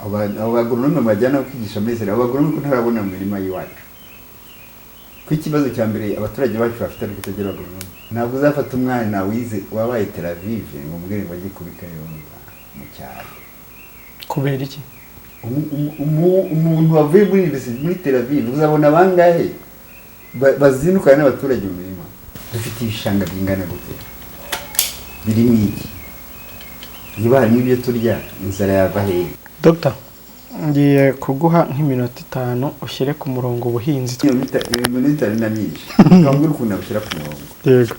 Abo bagoronome bajyana kwigisha muri Israel, abo bagoronome ko ntarabona mu mirima y'iwacu? Ko ikibazo cya mbere abaturage bacu bafite ari ukutagira abagoronome. Ntabwo uzafata umwana wize wabaye Tel Aviv ngo umubwire ngo ajye kuba i Kayonza mu cyaro. Kubera iki? Umuntu wavuye muri university muri Tel Aviv, uzabona bangahe bazindukana n'abaturage mu mirima? Dufite ibishanga bingana gute? Birimo iki? Niba harimo ibyo turya, inzara yava hehe? Dogita, ngiye kuguha nk'iminota 5 ushyire ku murongo ubuhinzi. Iyo minota 5 na myinshi. Ukambwira ukuntu nabushyira ku murongo. Yego.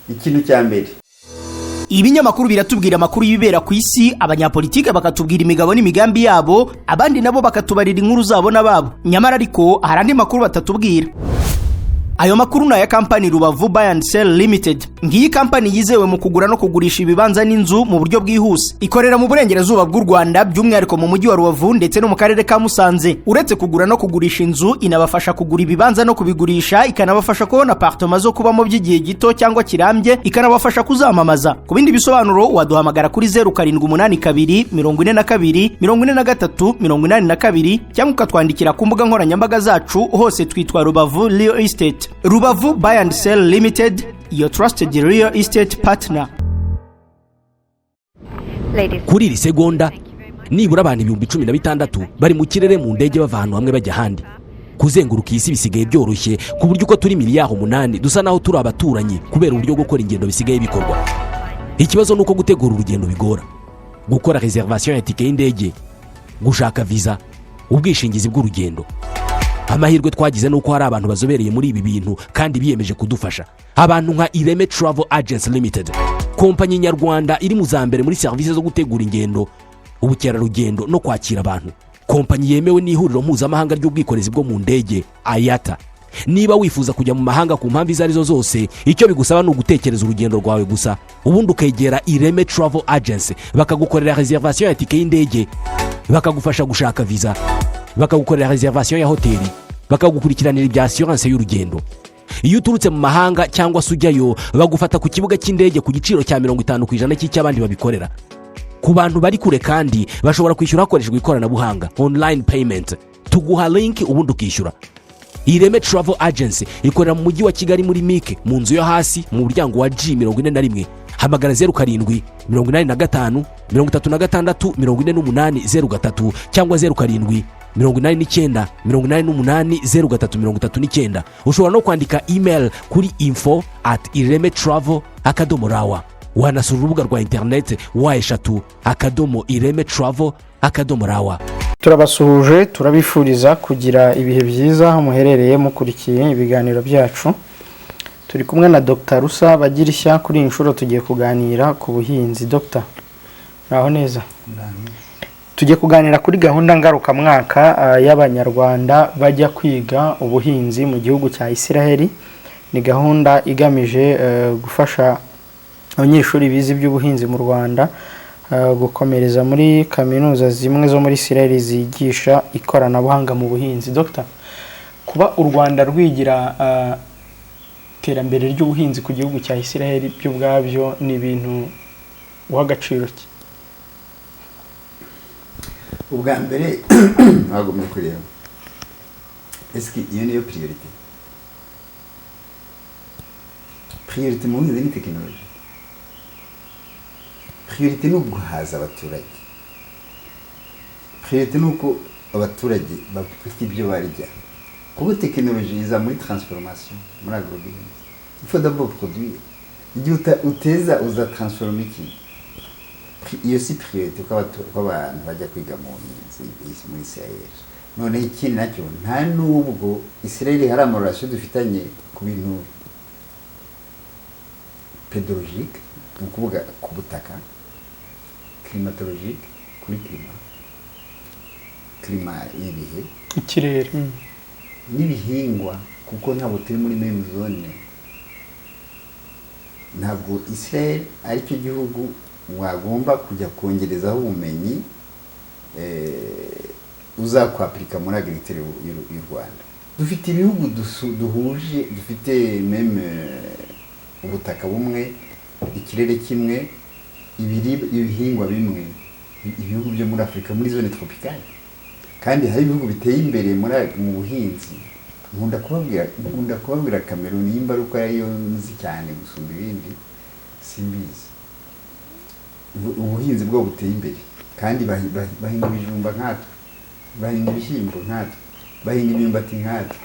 Ikintu cya mbere, Ibinyamakuru biratubwira amakuru y'ibibera ku isi, abanyapolitike bakatubwira imigabo n'imigambi yabo, abandi nabo bakatubarira inkuru zabo n'ababo. Nyamara ariko hari andi makuru batatubwira. Ayo makuru ni aya kampani Rubavu Buy and Sell Limited. Ngiyi kampani yizewe mu kugura no kugurisha ibibanza n'inzu mu buryo bwihuse. Ikorera mu burengerazuba bw'u Rwanda, by'umwihariko mu mujyi wa Rubavu ndetse no mu karere ka Musanze. Uretse kugura no kugurisha inzu, inabafasha kugura ibibanza no kubigurisha, ikanabafasha kubona appartement zo kubamo by'igihe gito cyangwa kirambye, ikanabafasha kuzamamaza. Ku bindi bisobanuro waduhamagara kuri 0782 42 43 82, cyangwa ukatwandikira ku mbuga nkoranyambaga zacu. Hose twitwa Rubavu Real Estate. Rubavu Buy and Sell Limited, your trusted real estate partner. Kuri iri segonda, nibura abantu 16,000 bari mu kirere mu ndege, bava ahantu hamwe bajya ahandi. Kuzenguruka iyi si bisigaye byoroshye, ku buryo uko turi miliyari 8 dusa naho turi abaturanyi, kubera uburyo gukora ingendo bisigaye bikorwa. Ikibazo ni uko gutegura urugendo bigora: gukora réservation ya tike y'indege, gushaka viza, ubwishingizi bw'urugendo. Amahirwe twagize ni uko hari abantu bazobereye muri ibi bintu kandi biyemeje kudufasha, abantu nka Ireme Travel Agency Limited, kompanyi nyarwanda iri mu za mbere muri serivisi zo gutegura ingendo, ubukerarugendo no kwakira abantu, kompanyi yemewe n'Ihuriro Mpuzamahanga ry'Ubwikorezi bwo mu Ndege, IATA. Niba wifuza kujya mu mahanga ku mpamvu izo arizo zose, icyo bigusaba ni ugutekereza urugendo rwawe gusa, ubundi ukegera Ireme Travel Agency, bakagukorera réservation ya tike y'indege, bakagufasha gushaka viza, bakagukorera réservation ya hoteli, bakagukurikiranira ibya assurance y'urugendo. Iyo uturutse mu mahanga cyangwa se ujyayo, bagufata ku kibuga cy'indege ku giciro cya 50% cy'icy'abandi babikorera. Ku bantu bari kure kandi, bashobora kwishyura hakoreshejwe ikoranabuhanga, online payment. Tuguha link ubundi ukishyura. Ireme Travel Agency ikorera mu Mujyi wa Kigali, muri MIC, mu nzu yo hasi, mu muryango wa G41. Hamagara 0785 36 48 03 cyangwa 0789 88 03 39. Ushobora no kwandika email kuri info@iremetravel.rw. Wanasura urubuga rwa interineti www.iremetravel.rw. Turabasuhuje, turabifuriza kugira ibihe byiza aho muherereye mukurikiye ibiganiro byacu. Turi kumwe na Dr Rusa Bagirishya. Kuri iyi nshuro tugiye kuganira ku buhinzi. Dr, muraho neza? Tugiye kuganira kuri gahunda ngarukamwaka y'Abanyarwanda bajya kwiga ubuhinzi mu gihugu cya Isiraheli. Ni gahunda igamije gufasha abanyeshuri bize iby'ubuhinzi mu Rwanda gukomereza muri kaminuza zimwe zo muri Isiraheli zigisha ikoranabuhanga mu buhinzi. Dr, kuba u Rwanda rwigira iterambere ry'ubuhinzi ku gihugu cya Isiraheli, byo ubwabyo ni ibintu uha agaciro ki? Ubwa mbere wagomba kureba: ese iyo niyo priorité? Priorité mu buhinzi ni tekinoloji? Priorité ni uguhaza abaturage. Priorité ni uko abaturage bafite ibyo barya, kuko tekinoloji iza muri transformation. Muri agrobusiness, il faut d'abord produire. Igihe uteza, uza transforma iki? Iyo si priorité ko abantu bajya kwiga mu buhinzi muri Israel. Noneho ikindi nacyo, nta nubwo Israel hari ama relations dufitanye ku bintu pédologique, ni ukuvuga ku butaka, climatologique, kuri climat y'ibihe, ikirere. N'ibihingwa, kuko ntabwo turi muri même zone. Ntabwo Israel aricyo gihugu wagomba kujya kongerezaho ubumenyi uzakwapurika muri agriculture y'u Rwanda. Dufite ibihugu duhuje, dufite même ubutaka bumwe, ikirere kimwe, ibihingwa bimwe. Ibihugu byo muri Afurika, muri zone tropicale, kandi hari ibihugu biteye imbere mu buhinzi. Nkunda kubabwira Cameroon, nimba ari uko ariyo nzi cyane gusumba ibindi, simbizi. Ubuhinzi bwo buteye imbere, kandi bahinga ibijumba nkatwe, bahinga ibishyimbo nkatwe, bahinga imyumbati nkatwe,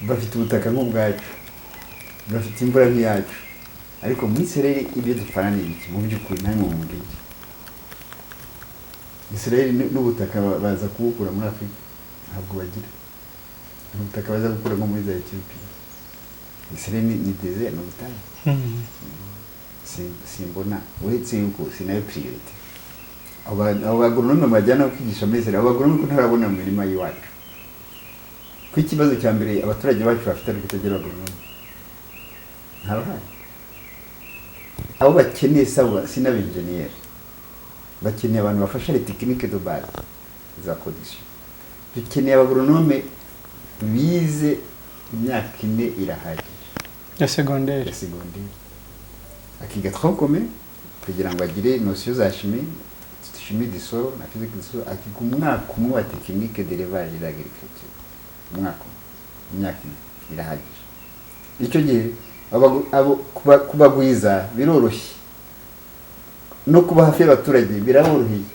bafite ubutaka nk'ubwacu, bafite imvura nk'iyacu. Ariko muri Israel ibyo dupfana ni ibiki mu by'ukuri? Namwe mumbwire. Israel n'ubutaka baza kubukura muri Afurika, ntabwo bagira ubutaka baza gukura nko muri za Ethiopia. Israel ni désert, ni ubutayu. Simbona, uretse yuko sinayo priorité. Abo bagoronome bajyana kwigisha muri Israel, abo bagoronome ko ntarabona mu mirima y'iwacu, ko ikibazo cya mbere abaturage bacu bafite ari ukutagira abagoronome? Ntabahari. Abo bakeneye saba si n'abenjeniyeri, bakeneye abantu bafasha les techniques de base za production. Dukeneye abagoronome bize imyaka 4, irahagije. Ya segonderi. Ya segonderi, akiga tronc commun kugira ngo agire notion za chimie, chimie du sol na physique du sol, akiga umwaka umwe wa technique d'élevage et d'agriculture, umwaka umwe. Imyaka 4 irahagije. Icyo gihe abo kubagwiza biroroshye, no kuba hafi y'abaturage biraboroheye.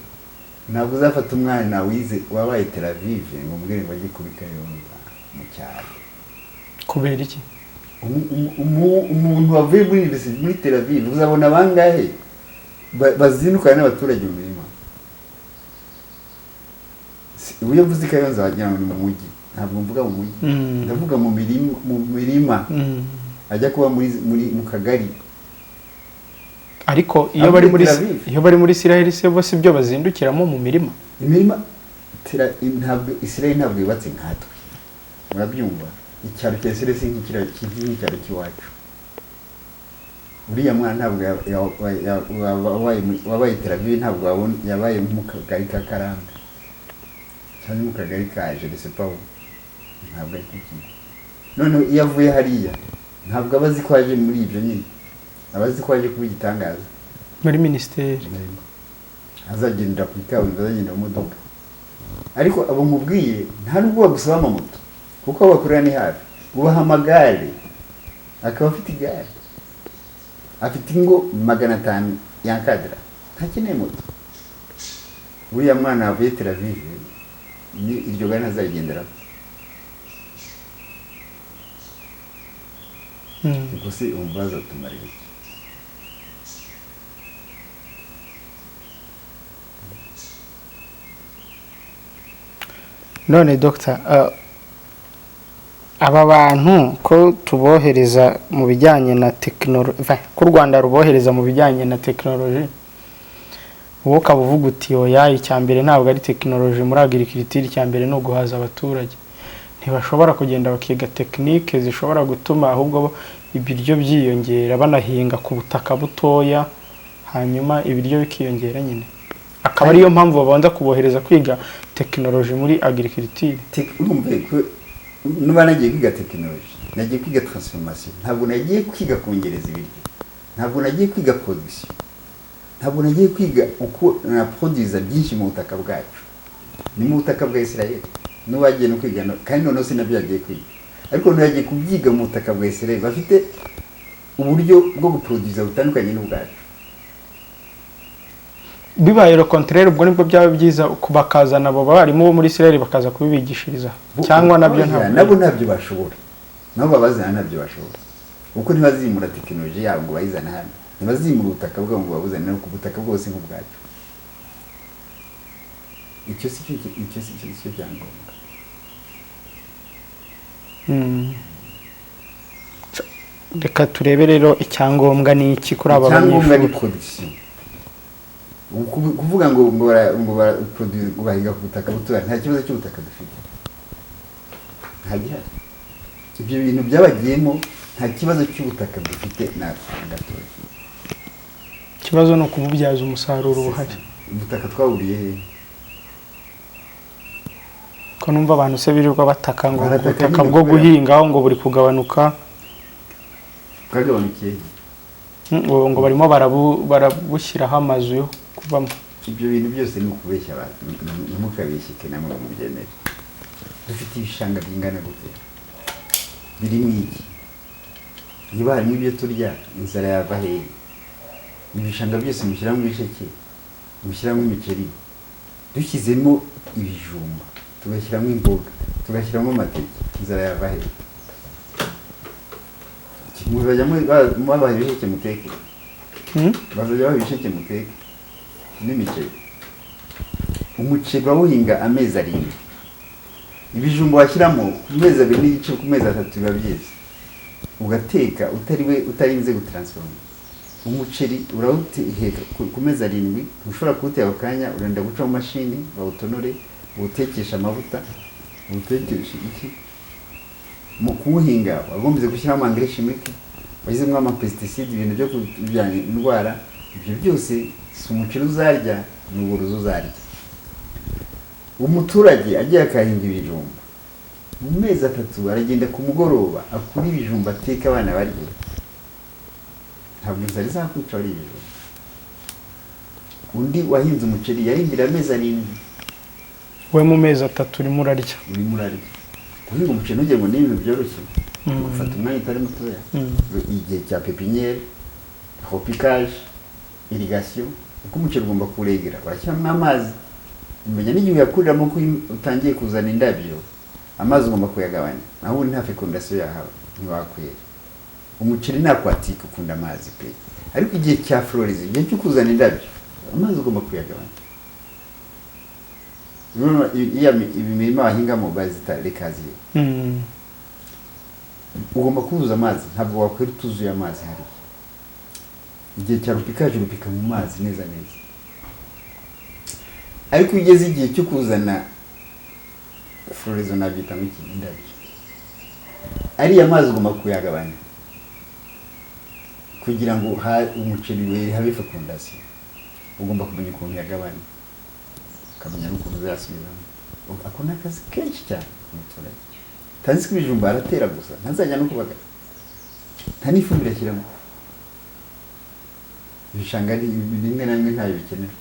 Ntabwo uzafata umwana wize wabaye Tel Aviv ngo umubwire ngo ajye kuba i Kayonza mu cyaro. Kubera iki? Umuntu wavuye muri university muri Tel Aviv, uzabona bangahe bazindukana n'abaturage mu mirima? Iyo mvuze i Kayonza wagira ngo ni mu mujyi. Ntabwo mvuga mu mujyi, ndavuga mu mirima. Ajya kuba muri mu kagari. Ariko iyo Aho bari muri muri Tel Aviv. Iyo bari muri Israel se bo si byo bazindukiramo mu mirima? Imirima ntabwo, Israel ntabwo yubatse nkatwe, murabyumva? Icyaro cya Israel si nk'icyaro cy'iwacu. Uriya mwana ntabwo wabaye Tel Aviv, ntabwo yabaye mu kagari ka Karambe cyangwa mu kagari ka je ne sais pas où, ntabwo ari kimwe. Noneho iyo avuye hariya, ntabwo aba azi ko aje muri ibyo nyine, aba azi ko aje kuba igitangaza. Muri minisiteri. Azagendera ku ikaburimbo, azagenda mu modoka. Ariko abo mubwiye nta nubwo bagusaba amamoto, kuko aho bakorera ni hafi. Ubaha amagare, akaba afite igare, afite ingo 500 yankadira, ntakeneye moto. Uriya mwana wavuye Tel Aviv, ni iryo gare ntazarigenderaho. Ubwo se umva bazatumarira iki? None dogita, aba bantu ko tubohereza mu bijyanye na tekinoloji, ko u Rwanda rubohereza mu bijyanye na tekinoloji, wowe ukaba uvuga uti oya, icya mbere ntabwo ari tekinoloji muri agriculture, icya mbere ni uguhaza abaturage, ntibashobora kugenda bakiga tekinike zishobora gutuma ahubwo ibiryo byiyongera, banahinga ku butaka butoya, hanyuma ibiryo bikiyongera nyine, akaba ariyo mpamvu babanza kubohereza kwiga tekinoloji muri agriculture? Urumva ko nuba nagiye kwiga tekinoloji, nagiye kwiga transformation, ntabwo nagiye kwiga kongereza ibiryo, ntabwo nagiye kwiga production, ntabwo nagiye kwiga uko na produza byinshi mu butaka bwacu. Ni mu butaka bwa Israel n'uwagiye no kwiga kandi noneho sinabyo yagiye kwiga, ariko noneho yagiye kubyiga mu butaka bwa Israel, bafite uburyo bwo guproduza butandukanye n'ubwacu. Bibaye le contraire, ubwo nibwo byaba byiza, bakazana abo barimu bo muri Israel bakaza kubibigishiriza, cyangwa nabyo Oya, ntabwo? Nabo ntabyo bashobora. Nabo babazana ntabyo bashobora, kuko ntibazimura tekinoloji yabo ngo bayizane hano, ntibazimura ubutaka bwabo ngo babuzane no ku butaka bwose nk'ubwacu. Icyo si cyo cyangombwa. Reka turebe rero, icyangombwa ni iki kuri aba Icyangombwa ni banyeshuri? production. Kuvuga ngo bara produce, ngo bahinga ku butaka butoya, nta kibazo cy'ubutaka dufite, nta gihari. Ibyo bintu byabagiyemo, nta kibazo cy'ubutaka dufite na gatoya. Ikibazo ni ukububyaza umusaruro buhari. Ubutaka twaburiye he? Ko numva abantu se birirwa bataka ngo Barataka ubutaka nyine bwo kubera- guhingaho ngo buri kugabanuka? Bwagabanukiye he? Ngo barimo barabushyiraho amazu yo kubamo. Ibyo bintu byose ni ukubeshya abantu. Ntimukabeshyike namwe ngo mubyemere. Dufite ibishanga bingana gute? Birimo iki? Niba harimo ibyo turya, inzara yava hehe? Ibishanga byose mushyiramo ibisheke, mushyiramo imiceri. Dushyizemo ibijumba, tugashyiramo imboga, tugashyiramo amateke, inzara yava hehe? Muzajya mubaha ibisheke muteke? Hmm? Bazajya baha ibisheke muteke n'imiceri. Umuceri bawuhinga amezi 7. Ibijumba washyiramo ku mezi 2.5, ku mezi 3 biba byeze, ugateka utariwe, utarinze gutaransforoma. Umuceri urawuteka ku mezi 7, ntushobora kuwuteka ako kanya, urenda guca mu mashini bawutonore, uwutekeshe amavuta, uwutekeshe iki. Mu kuwuhinga wagombye gushyiramo engrais chimique, washyizemo ama pesticide, ibintu byo kurwanya indwara. Ibyo byose si umuceri uzarya, ni uburozi uzarya. Umuturage agiye akahinga ibijumba, mu mezi 3 aragenda ku mugoroba akura ibijumba, ateka, abana barye. Ntabwo inzara izakwica wariye ibijumba. Undi wahinze umuceri yarindira amezi 7. We mu mezi 3 urimo urarya. Urimo urarya. Guhinga umuceri ntugire ngo ni ibintu byoroshye, ufata umwanya utari mutoya. Igihe cya pépinière, repiquage, irrigation, kuko umuceri ugomba kuwuregera, urashyiramo amazi, umenya n'igihe uyakuriramo ko utangiye kuzana indabyo. Amazi ugomba kuyagabanya, naho ubundi nta fécondation yahaba, ntiwakwera. Umuceri ni aquatique, ukunda amazi pe, ariko igihe cya floraison, igihe cyo kuzana indabyo, amazi ugomba kuyagabanya. Urabona ibi mirima bahingamo bazita les casiers. Ugomba kuzuza amazi, ntabwo wakwera utuzuye amazi hariya. Igihe cya repiquage, rupika mu mazi neza neza. Ariko iyo ugeze igihe cyo kuzana floraison, nabyita ngo iki, indabyo, ariya mazi ugomba kuyagabanya kugira ngo umuceri were, habe fécondation. Ugomba kumenya ukuntu yagabanya, ukamenya n'ukuntu uzayasubizamo. Ako ni akazi kenshi cyane ku muturage. Tazi ko ibijumba aratera gusa, ntazajya no kubagara, nta n'ifumbire ashyiramo. Ibishanga rimwe na rimwe ntayo bikenera,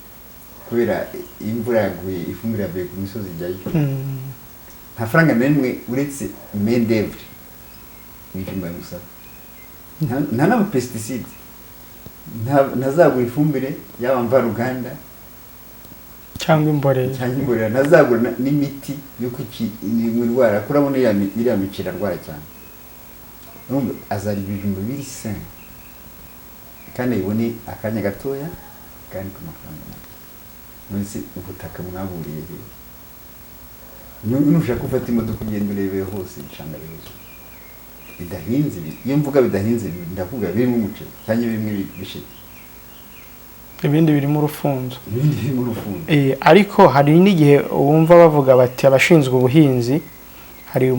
kubera imvura yaguye, ifumbire yavuye ku misozi ijyayo. Nta faranga na rimwe uretse main d'œuvre ibijumba bigusaba. Nta n'ama pesticide, ntazagura ifumbire yaba mvaruganda cyangwa imborera. Cyangwa imborera. Ntazagura n'imiti yo kwica indwara, kuko urabona iriya miceri arwara cyane. Urumva azarya ibijumba biri sain kandi ayibone akanya gatoya kandi ku mafaranga make. None se ubutaka mwaburiye he? Nushaka ufata imodoka ugenda urebe hose, ibishanga biruzuye bidahinze. Iyo mvuga bidahinze, ndavuga birimo umuceri cyangwa birimo ibisheke. Ibindi birimo urufunzo. Ibindi birimo urufunzo. Ariko hari n'igihe wumva bavuga bati abashinzwe ubuhinzi, hari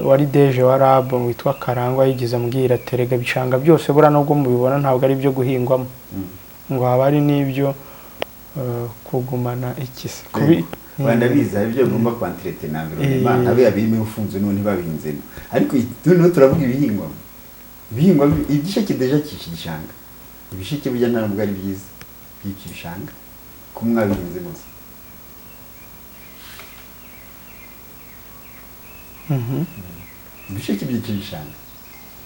wari DG wa RAB witwa Karangwa yigeze ambwira ati: "Erega ibishanga byose buriya nubwo mubibona ntabwo ari ibyo guhingwamo," ngo haba hari n'ibyo kugumana iki se Rwanda bizi, hari ibyo bigomba kwantretena na environnement, nka biriya birimo urufunzo n'ubu ntibabihinzemo. Ariko noneho turavuga ibihingwa. Ibihingwa, igisheke déjà cyica igishanga. Ibisheke burya nta nubwo ari byiza, byica ibishanga ko mwabihinzemo se? Ibisheke byica ibishanga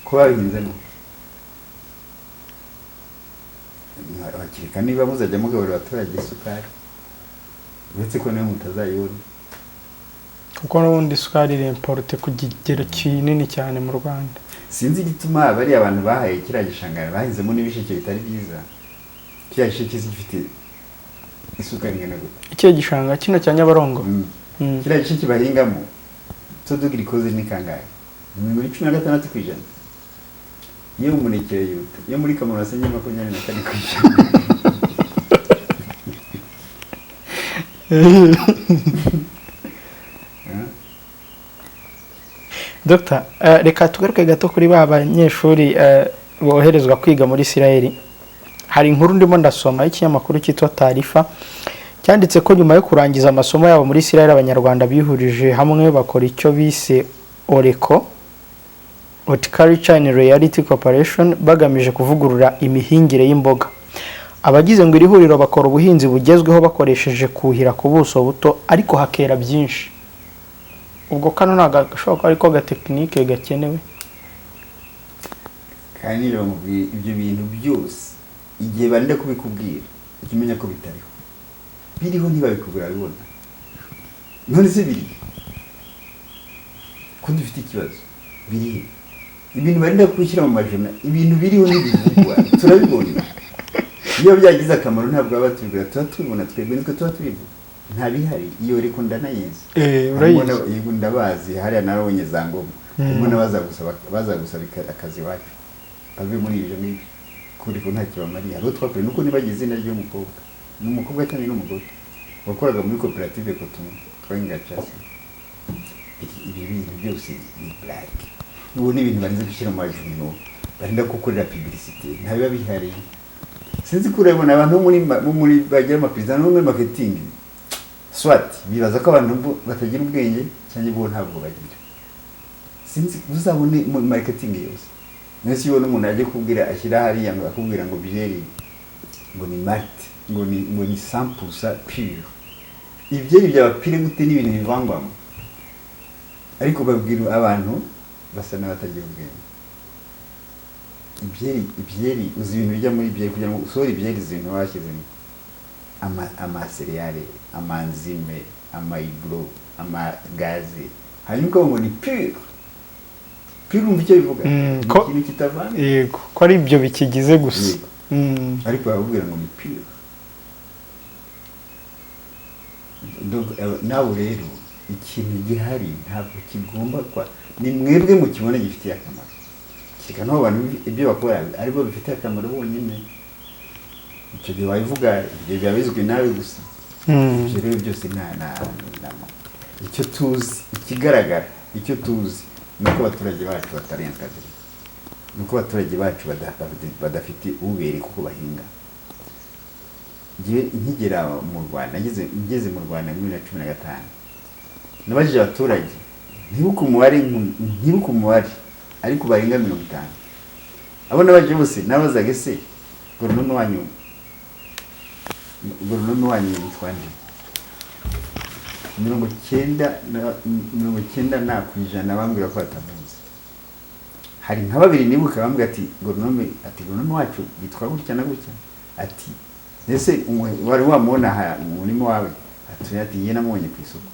ko babihinzemo? Bakireka niba muzajya mugaburira abaturage isukari, uretse ko nayo mutazayibona. Kuko n'ubundi isukari iri importé ku kigero kinini cyane mu Rwanda. Sinzi igituma bariya abantu bahaye kiriya gishanga bahinzemo n'ibisheke bitari byiza. Kiriya gisheke gifite isukari ingana gute? Ikihe gishanga? Kino cya Nyabarongo? Mm. Kiriya gisheke bahingamo, taux de glucose ni kangahe? Ni muri 16%. Iyo umuneke yuta iyo muri Kamonyi wasenye 24%. Dr, reka tugaruke gato kuri ba banyeshuri boherezwa kwiga muri Isiraheli. Hari inkuru ndimo ndasoma y'ikinyamakuru cyitwa Taarifa, cyanditse ko nyuma yo kurangiza amasomo yabo muri Isiraheli, Abanyarwanda bihurije hamwe bakora icyo bise Oreko, Horticulture and Reality Corporation, bagamije kuvugurura imihingire y'imboga. Abagize ngo iri huriro bakora ubuhinzi bugezweho bakoresheje kuhira ku buso buto ariko hakera byinshi. Ubwo kano ntabwo gashobora kuba ariko gatekinike gakenewe. Kandi niba bamubwiye ibyo bintu byose, igihe barinda kubikubwira, ujya umenya ko bitariho. Biriho ntibabikubwira, babibona. None se biri ko dufite ikibazo? Birihe ibintu barinda kubishyira mu majana? Ibintu biriho ntibivugwa, turabibona. Iyo byagize akamaro ntabwo baba batubwira, tuba tubibona twebwe, nitwe tuba tubivuga. Nta bihari. Iyo reko ndanayizi. Urayizi. Yego, ndabazi. Hariya narabonye za ngombwa, harimo n'abaza gusaba, baza gusaba akazi iwacu, bave muri ibyo ngibyo kuri ko ntacyo bamariye. Hariho twakoreye nuko nibagize izina ry'umukobwa, ni umukobwa cyangwa ni umugore wakoraga muri koperative Kotumu twangacasi. Ibi bintu byose ni blague. N'ubu ni ibintu barinze gushyira mu majurino, barinda gukorera publicité, nta biba bihari. Sinzi ko urabona abantu bo muri bagira amaperezida no muri marketing, soit bibaza ko abantu bo batagira ubwenge cyangwa bo ntabwo bagira. Sinzi, uzabone mu marketing yose. Mwese iyo ubona umuntu ajya kubwira, ashyira hariya ngo akubwira ngo byeri ngo ni malt, ngo ni 100% pure, ibyeri byaba pure gute n'ibintu bivangwamo? Ariko babwira abantu basa n'abatagira ubwenge. Ibyeri, uzi ibintu bijya muri byeri kugira ngo usohore ibyeri? Izi bintu bashyizemo ama céréales, ama enzymes, ama houblon, amagaze, hanyuma ukavuga ngo ni pure. Pure, urumva icyo bivuga? Ni ikintu kitavanga. Yego, ko ari ibyo bikigize gusa. Yego. Ariko bakubwira ngo ni pure. Donc, nawe rero ikintu gihari ntabwo kigomba kwa ni mwebwe mukibona gifitiye akamaro, kereka n'abo bantu ibyo bakora aribo bifitiye akamaro bonyine. Icyo gihe wabivuga, ibyo biba bizwi nawe gusa. Ibyo rero byose nta icyo tuzi. Ikigaragara, icyo tuzi ni uko abaturage bacu batari encadrés, ni uko abaturage bacu badafite ubereka uko bahinga. Njyewe nkigera mu Rwanda, ngeze mu Rwanda muri 2015, nabajije abaturage, ntibuka umubare ariko barenga 50. Abo nabajije bose, nabazaga: "Ese goronome wanyu yitwa nde?" 90% bambwira ko batamuzi. Hari nka babiri nibuka bambwira ati goronome, ati goronome wacu yitwa gutya na gutya. Ati: "Ese wari wamubona aha mu murima wawe?" Ati: "Njye namubonye ku isoko."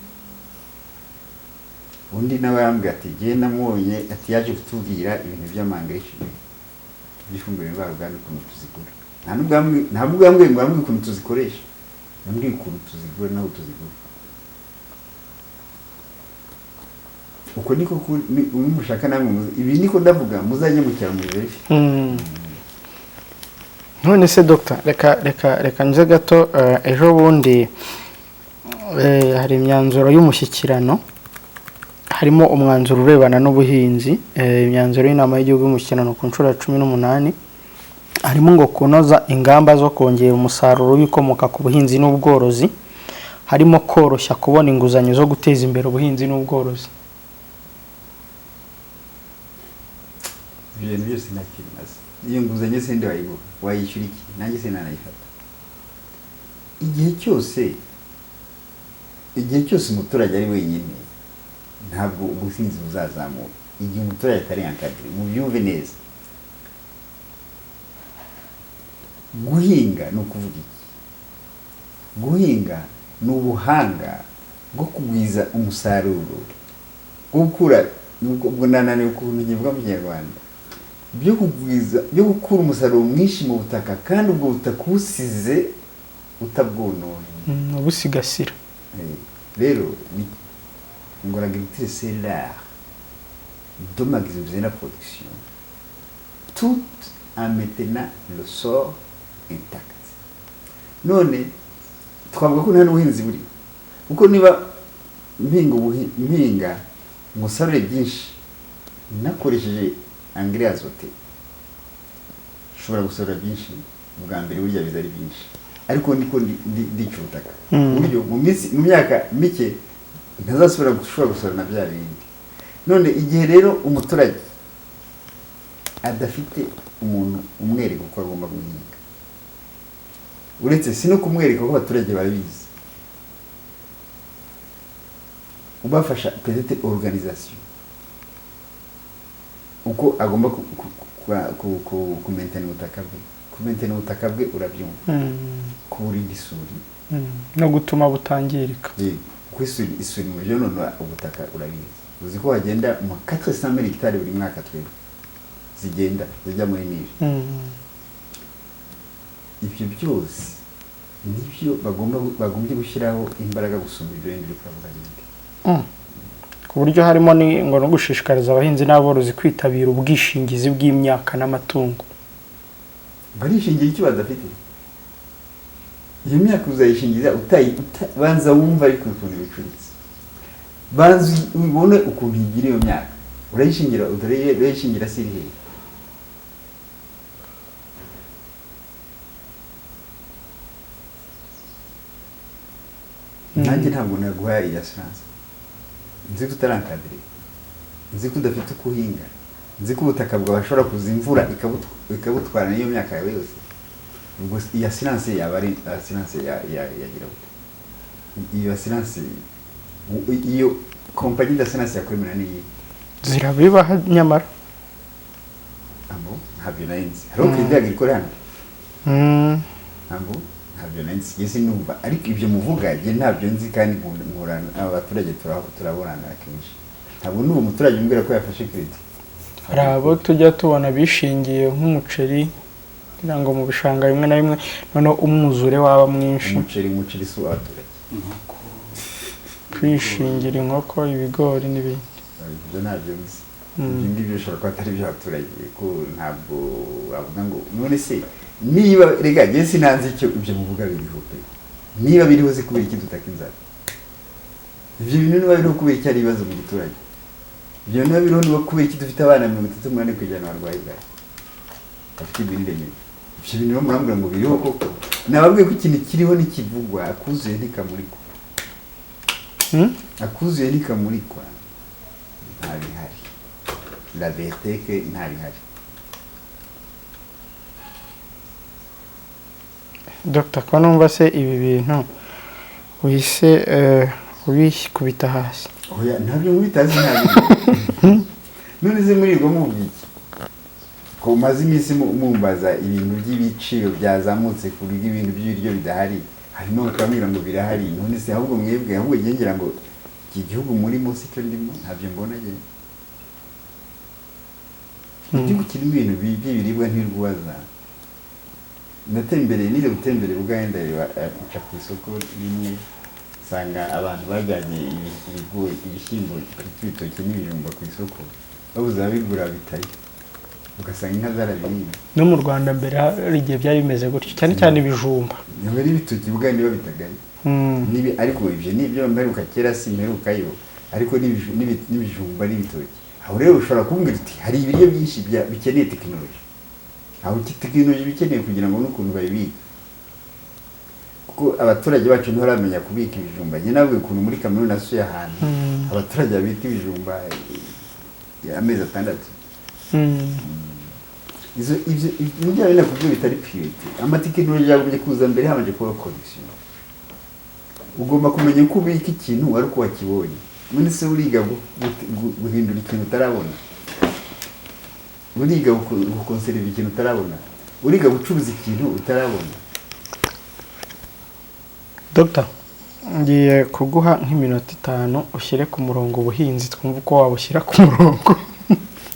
Undi nawe arambwira ati: "Njye namubonye," ati "yaje kutubwira ibintu by'ama engrais chimique, by'ifumbire mvaruganda, ukuntu tuzigura." Nta nubwo yambwiye ngo yambwiye ukuntu tuzikoresha, yambwiye ukuntu tuzigura n'aho tuzigura. Uko niko mushaka namwe ibi niko ndavuga, muzajye mu cyaro mubiverifiye. None se dogita, reka nze gato, ejo bundi hari imyanzuro y'umushyikirano, harimo umwanzuro urebana n'ubuhinzi, imyanzuro y'inama y'igihugu y'umushyikirano ku nshuro ya 18, harimo ngo kunoza ingamba zo kongera umusaruro w'ibikomoka ku buhinzi n'ubworozi, harimo koroshya kubona inguzanyo zo guteza imbere ubuhinzi n'ubworozi. Ibyo bintu byose ntacyo bimaze. Iyo nguzanyo se nde wayiguha? Wayishyura iki? Nanjye sinanayifata. Igihe cyose umuturage ari wenyine, ntabwo ubuhinzi buzazamuka. Igihe umuturage atari encadré, mubyumve neza. Guhinga ni ukuvuga iki? Guhinga ni ubuhanga bwo kugwiza umusaruro, bwo gukura, ubwo nananiwe ukuntu nkivuga mu Kinyarwanda, byo kugwiza, byo gukura umusaruro mwinshi mu butaka, kandi ubwo butaka ubusize utabwononnye. Ubusigasira. Rero ngo l'agriculture, c'est l'art de maximiser la production tout en maintenant le sol intact. None twavuga ko nta n'ubuhinzi buri, kuko niba mpinga umusaruro byinshi nakoresheje engrais azoté, ushobora gusarura byinshi bwa mbere, burya biza ari byinshi, ariko niko ndica ubutaka ku buryo mu minsi, mu myaka mike ntazasubira gushobora gusarura na bya bindi. None igihe rero umuturage adafite umuntu umwereka uko agomba guhinga. Uretse si no kumwereka ko abaturage barabizi, ubafasha peut-être organisation, uko agomba kumaintenir ubutaka bwe. Kumaintenir ubutaka bwe, urabyumva, kuburinda isuri. No gutuma butangirika. Yego, kuko isuri mu byonona ubutaka urabizi. Uzi ko hagenda mu 400 mille hectares buri mwaka twebwe zigenda zijya muri Nili. Ibyo byose nibyo bagombye gushyiraho imbaraga gusumba ibyo bindi uri kuvuga bindi. Ku buryo harimo ni ngo no gushishikariza abahinzi n'aborozi kwitabira ubwishingizi bw'imyaka n'amatungo. Barishingira icyo badafite. Iyo myaka uzayishingiza banza wumva ariko ukuntu bicuritse, banza ubone ukuntu igira iyo myaka urayishingira, urayishingira si iri hehe? Nanjye ntabwo naguha iyi assurance nzi ko utarankadiriye, nzi ko udafite uko uhinga, nzi ko ubutaka bwawe hashobora kuza imvura ikabutwara n'iyo myaka yawe yose. Ubwo iyi assurance yaba ari assurance yagira gute? Iyo assurance, iyo compagnie d'assurance yakwemera ni iyihe? Zirabibaha nyamara. Abo ntabyo nari nzi. Hariho Crédit Agricole hano? Ntabwo, ntabyo nari nzi njye, sinumva. Ariko ibyo muvuga njye ntabyo nzi, kandi nkurana abaturage, turaburana kenshi. Ntabwo n'ubu umuturage umbwira ko yafashe crédit. Hari abo tujya tubona bishingiye nk'umuceri, kugira ngo mu bishanga bimwe na bimwe noneho umwuzure waba mwinshi. Umuceri si uw'abaturage. Inkoko. Kwishingira inkoko, ibigori n'ibindi. Ibyo ntabyo nzi. Ibyo ngibyo bishobora kuba atari iby'abaturage, ko ntabwo bavuga ngo none se niba, rega njye sinanzi icyo ibyo muvuga biriho pe. Niba biriho se, kubera iki dutaka inzara? Ibyo bintu niba biriho, kubera iki hari ibibazo mu giturage? Ibyo niba biriho, niba kubera iki dufite abana 38% barwaye bwaki, bafite imirire mibi? Ibyo bintu rero murambwira ngo biriho koko? Nababwiye ko ikintu kiriho ntikivugwa. Akuzuye ntikamurikwa. Akuzuye ntikamurikwa. Nta bihari, la vérité que nta bihari. Dr, ko numva se ibi bintu uhise ubikubita hasi? Oya, ntabyo mubitazi, ntabyo. None se murirwa muvuga iki, ko umaze iminsi mumbaza ibintu by'ibiciro byazamutse ku buryo ibintu by'ibiryo bidahari, hanyuma mukambwira ngo birahari? None se ahubwo mwebwe, ahubwo njye ngira ngo iki gihugu murimo si cyo ndimo, ntabyo mbona njye. Igihugu kirimo ibintu by'ibiribwa ntirwaza. Natembereye, nize gutemberera ubwanjye, ndareba, nca ku isoko rimwe nsanga abantu bajyanye ibigori, ibishyimbo, ibitoki n'ibijumba ku isoko, babuze ababigura bitayo, ugasanga inka zarabiriye. No mu Rwanda mbere hari igihe byari bimeze gutyo, cyane cyane ibijumba. Nyuma n'ibitoki ubwanjye babitagayo. Ariko ibyo ni ibyo mperuka kera, si mperukayo, ariko n'ibijumba n'ibitoki. Aho rero ushobora kumbwira uti hari ibiryo byinshi bikeneye tekinoloji. Aho tekinoloji bikeneye kugira ngo n'ukuntu babibika, kuko abaturage bacu ntibaramenya kubika ibijumba. Njye nabwiye ukuntu muri Kameruni nasuye ahantu abaturage babika ibijumba amezi 6. Izo ibyo bya bindi nakubwiye bitari priorité. Amatekinoloji yagombye kuza mbere habanje kuba connexion. Ugomba kumenya uko ubika ikintu wari uko wakibonye. None se uriga guhindura ikintu utarabona? Uriga gukonserva ikintu utarabona? Uriga gucuruza ikintu utarabona? Dr, ngiye kuguha nk'iminota 5 ushyire ku murongo ubuhinzi, twumve uko wabushyira ku murongo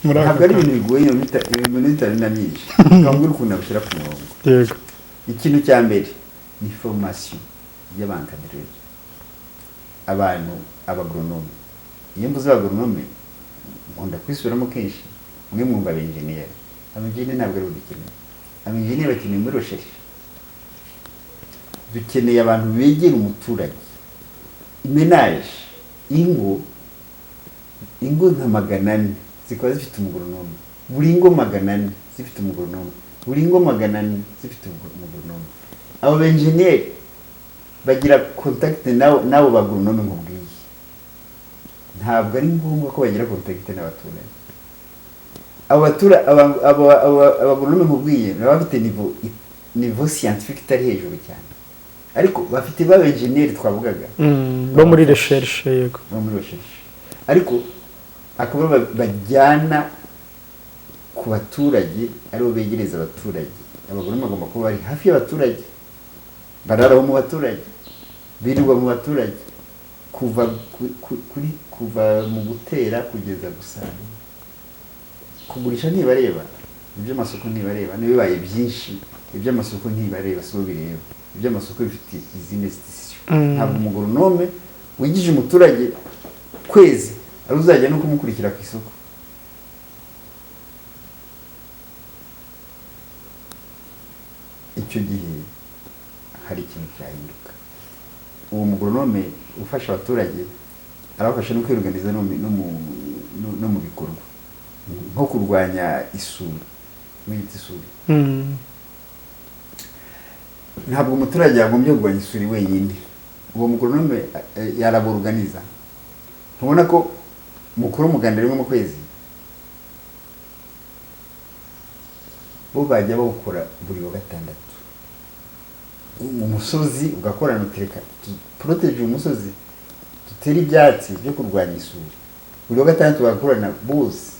muri aka Ntabwo ari kanya. ibintu bigoye. Iminota 5 na myinshi, ukambwira ukuntu nabushyira ku murongo. Yego. Ikintu cya mbere ni formation y'abaencadreurs, abantu, abagoronome. Iyo mvuze abagoronome nkunda kwisubiramo kenshi, mwe mwumva abenjeniyeri. Abenjeniyeri ntabwo ari bo dukeneye. Abenjeniyeri bakeneye muri recherche. Dukeneye abantu begera umuturage, ménage, ingo nka 400 zikaba zifite umugoronome, buri ngo 400 zifite umugoronome, buri ngo 400 zifite umugoronome. Abo benjeniyeri bagira contact n'abo bagoronome nkubwiye. Ntabwo ari ngombwa ko bagira contact n'abaturage. Abo batura aba- abo- abo- abagoronome nkubwiye baba bafite niveau Niveau scientifique itari hejuru cyane, ariko bafite ba engineer twavugaga. Bo muri recherche, yego. Bo muri recherche, ariko akaba bajyana ku baturage, aribo begereza abaturage. Abagoronome bagomba kuba bari hafi y'abaturage, bararaho mu baturage, birirwa mu baturage kuva kuri kuva mu gutera kugeza gusarura. Kugurisha ntibareba, iby'amasoko ntibareba. N'ibibaye byinshi, iby'amasoko ntibareba, si bo bireba. Iby'amasoko bifite izindi institution. Ntabwo umugoronome wigije umuturage kwezi ari uzajya no kumukurikira ku isoko. Icyo gihe hari ikintu cyahinduka. Uwo mugoronome ufasha abaturage arabafasha no kwiruganiza no mu bikorwa nko kurwanya isuri, mwita isuri. Ntabwo umuturage yagombye kurwanya isuri wenyine, uwo mugoronome yaraburuganiza. Ntubona ko mukuru umuganda rimwe mu kwezi, bo bajya bawukora buri wa gatandatu, umusozi ugakorana, utereka poroteje umusozi, dutere ibyatsi byo kurwanya isuri. Buri wa gatandatu bagakorana bose.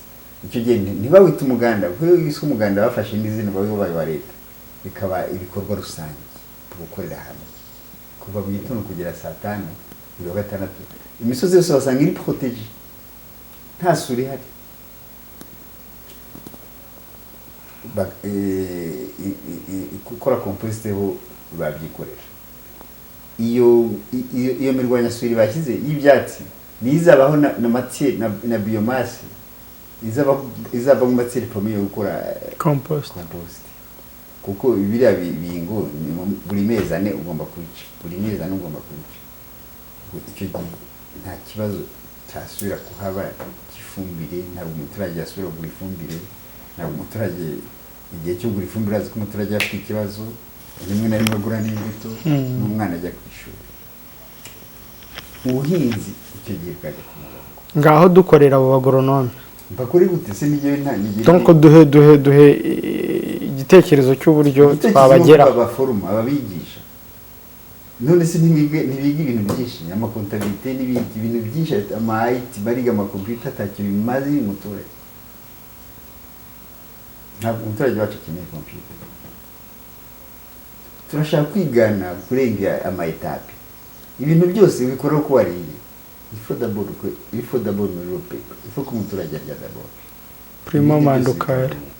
Icyo gihe ntibawite umuganda, kuko iyo wiswe umuganda bafashe indi zina, babaye wa leta, bikaba ibikorwa rusange gukorera hamwe kuva mu gitondo kugera saa 5 buri wa gatandatu. Imisozi yose wasanga iri poroteje, nta suri ihari. Gukora komposite ho babyikorera. Iyo mirwanyasuri bashyize y'ibyatsi niyo izabaho na matière na biomasse izava mu matière première yo gukora compost. Compost, kuko biriya bingo buri mezi 4 ugomba kubica, buri mezi 4 ugomba kubica. Icyo gihe nta kibazo cyasubira kuhaba cy'ifumbire. Ntabwo umuturage yasubira kugura ifumbire. Ntabwo umuturage igihe cyo kugura ifumbire azi ko umuturage afite ikibazo, rimwe na rimwe agura n'imbuto n'umwana ajya ku ishuri. Ubuhinzi icyo gihe bwajya ku murongo. Ngaho dukorera abo bagoronome. Mbakore gute se? N'igihe nta n'igihe Donc duhe igitekerezo cy'uburyo twabageraho. Abaforoma, ababigisha, none se ntibiga ibintu byinshi, amakontabilite n'ibindi ibintu byinshi, ama IT, bariga amakompiyuta atacyo bimaze umuturage. Ntabwo umuturage wacu akeneye kompiyuta. Turashaka kwigana kurenga ama étapes. Ibintu byose ubikora uko wariye. Il faut d'abord nourrir le peuple, il faut ko umuturage arya d'abord. Primo Ibindi byose mandukari. bikaba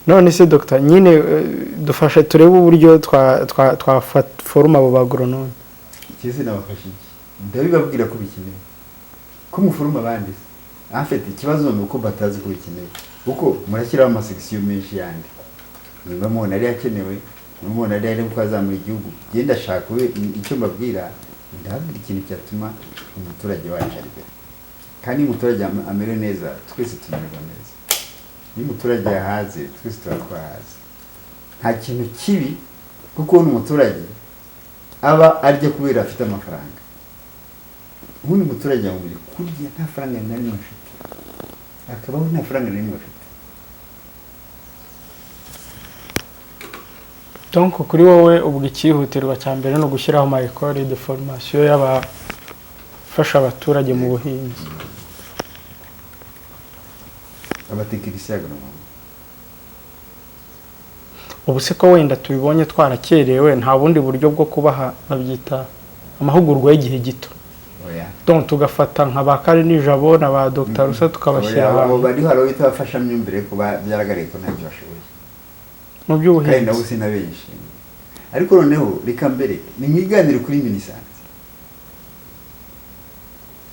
None se doctor, nyine dufashe turebe uburyo twa twaforoma abo bagoronome. Ikese nabafasha iki? Ndabibabwira ko bikenewe ko muforoma abandi se. En fait, ikibazo ni uko batazi ko bikenewe, kuko murashyiraho amasekisiyo menshi yandi. Niba mubona ari akenewe, niba mubona ari ko azamura igihugu, genda shaka we. Icyo mbabwira, ndababwira ikintu cyatuma umuturage wacu arya, kandi iyo umuturage amerewe neza, twese tumererwa neza. Iyo umuturage yahaze, twese tuba twahaze. Nta kintu kibi nko kubona umuturage aba arya kubera afite amafaranga. Ubundi umuturage yagombye kurya nta faranga na rimwe afite, akabaho nta faranga na rimwe afite. Donc kuri wowe ubwo icyihutirwa cya mbere ni ugushyiraho ama école de formation y'abafasha abaturage mu buhinzi. Abatekinisiye agronome. Ubu se ko wenda tubibonye twarakerewe, nta bundi buryo bwo kubaha, babyita amahugurwa y'igihe gito? Oya. Donc tugafata nka ba Karinijabo na ba Dr Rusa tukabashyira Oya, abo ahantu bariho, hari abo bita abafashamyumvire, kuba byaragaragaye ko ntacyo bashoboye mu kandi by'ubuhinzi. Nabo si na benshi. Ariko noneho reka mbere nimwiganire kuri MINISANTE.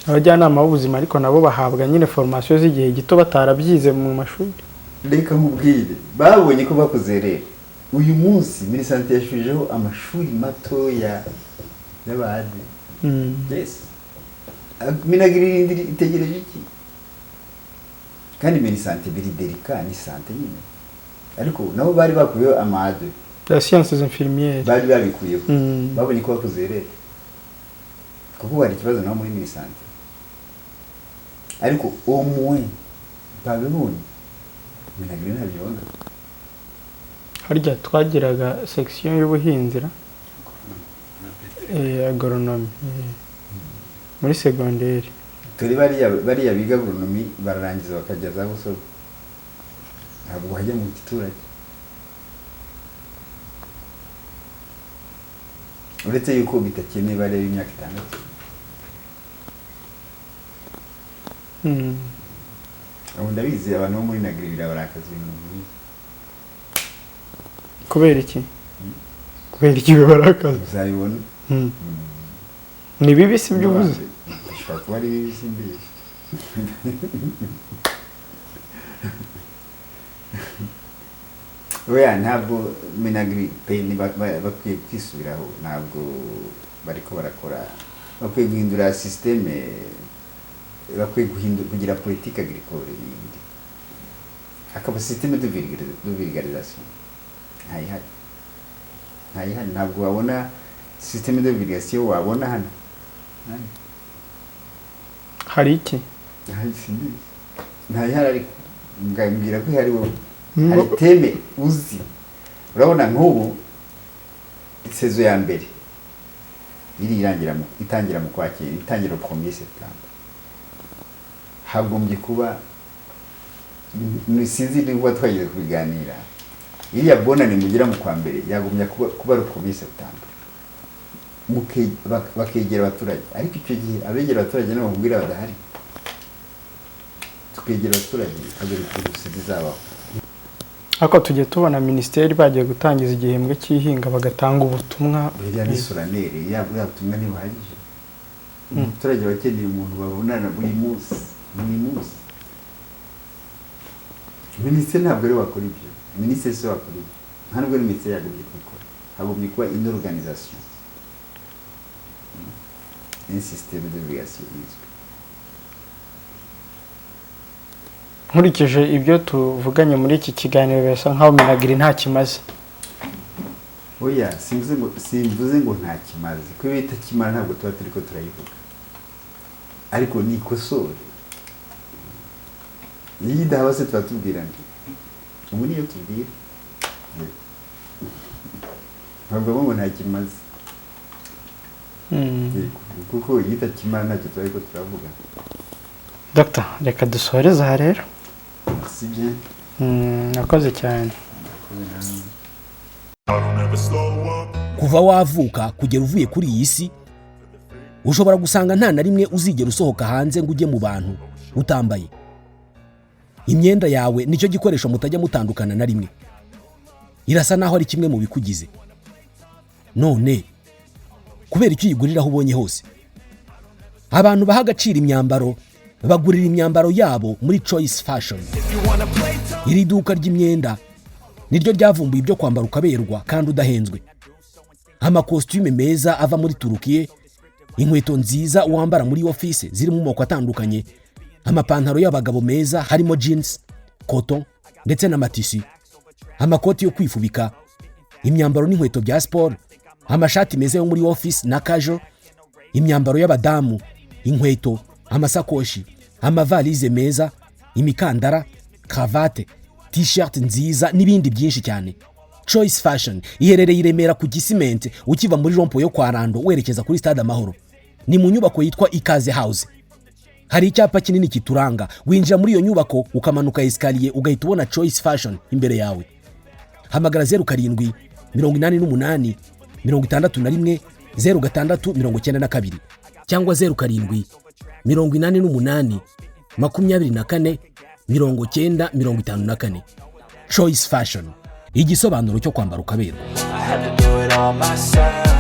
Abajyanama b'ubuzima ariko nabo bahabwa nyine formation z'igihe gito batarabyize mu mashuri. Reka nkubwire, babonye ko bakoze rero. Uyu munsi MINISANTE yashujeho amashuri matoya y'abadi. Yes, MINAGRI irindi itegereje iki? Kandi MINISANTE biri délicat, ni santé nyine, ariko nabo bari bakuyeho amade Ya sciences infirmières. Bari babikuyeho. Babonye ko bakoze rero, kuko hari ikibazo nabo muri MINISANTE, ariko au moins babibonye. MINAGRI ntabyibona. Harya twagiraga section y'ubuhinzi ra, agronomie, muri segonderi. Turi bariya biga agronomie bararangiza bakajya za Busogo, ntabwo bajya mu giturage, uretse yuko bitakeneye bareba imyaka 6. Ubu ndabizi abantu bo muri Minagri birabarakaza ibintu nk'ibi. Kubera iki? Kubera iki bibarakaza? Uzabibona. Ni bibi si ibyo uvuze? Bishobora kuba ari bibi, simbizi. Oya, ntabwo Minagri pe bakwiye kwisubiraho, ntabwo bariko barakora, bakwiye guhindura système, bakwiye kugira politique agricole yindi, hakaba système de vulgarisation. Ntayihari, ntayihari. Ntabwo wabona système de vulgarisation wabona hano. Hari iki? Simbizi, ntayihari, ariko mbwira ko ihari wowe. Hari thème uzi. Urabona nk'ubu saison ya mbere iri irangira itangira mu kwakira, itangira 1er septembre, hagombye kuba, sinzi niba twageze kubiganira, iriya bonane mugira mu kwa mbere yagombye kuba ari 1er septembre, bakegera abaturage. Ariko icyo gihe abegera abaturage n'abakubwira badahari, tukegera abaturage tukagera ukuntu zizabaho. Ariko tujye tubona minisiteri bagiye gutangiza igihembwe cy'ihinga bagatanga ubutumwa. Biriya ni soranere, buriya butumwa ntibuhagije. Umuturage bakeneye umuntu babonana buri munsi, buri munsi. Minisiteri ntabwo ari wakora ibyo, minisiteri si wakora ibyo, nta nubwo ari minisiteri yagombye kubikora. Hagombye kuba indi organisation, un système de vulgarisation izwi. Nkurikije ibyo tuvuganye muri iki kiganiro, birasa nkaho Minagri nta kimaze. Oya, simvuze ngo nta kimaze, kuko iyo itakimara ntabwo tuba turiko turayivuga, ariko nikosore. Iyo idahaba se tuba tubwira nde? Ubu niyo tubwira, ntabwo ngo nta kimaze, kuko iyo itakimara ntacyo tuba ariko turavuga. Dr, reka dusoreze aha rero. Si bien. Nakoze cyane. Kuva wavuka kugera uvuye kuri iyi si, ushobora gusanga nta na rimwe uzigera usohoka hanze ngo ujye mu bantu utambaye. Imyenda yawe nicyo gikoresho mutajya mutandukana na rimwe, irasa naho ari kimwe mu bikugize. None kubera icyo uyigurira aho ubonye hose, abantu baha agaciro imyambaro bagurira imyambaro yabo muri Choice Fashion. Iri duka ry'imyenda niryo ryavumbuye ibyo kwambara ukaberwa kandi udahenzwe. Amakositime meza ava muri Turukiye, inkweto nziza wambara muri office ziri mu moko atandukanye, amapantaro y'abagabo meza harimo jeans, coton ndetse n'amatisi, amakoti yo kwifubika, imyambaro n'inkweto bya sport, amashati meza yo muri office na casual, imyambaro y'abadamu, inkweto, amasakoshi, amavalize meza, imikandara, cravate, t-shirt nziza n'ibindi byinshi cyane. Choice Fashion iherereye i Remera ku Gisimenti, ukiva muri rompo yo kwa Rando werekeza kuri Stade Amahoro. Ni mu nyubako yitwa Ikaze House. Hari icyapa kinini kituranga, winjira muri iyo nyubako ukamanuka escalier ugahita ubona Choice Fashion imbere yawe. Hamagara 07 88 61 06 92 cyangwa 07 88 24 90 54. Choice Fashion, igisobanuro cyo kwambara ukaberwa. I had to do it all myself.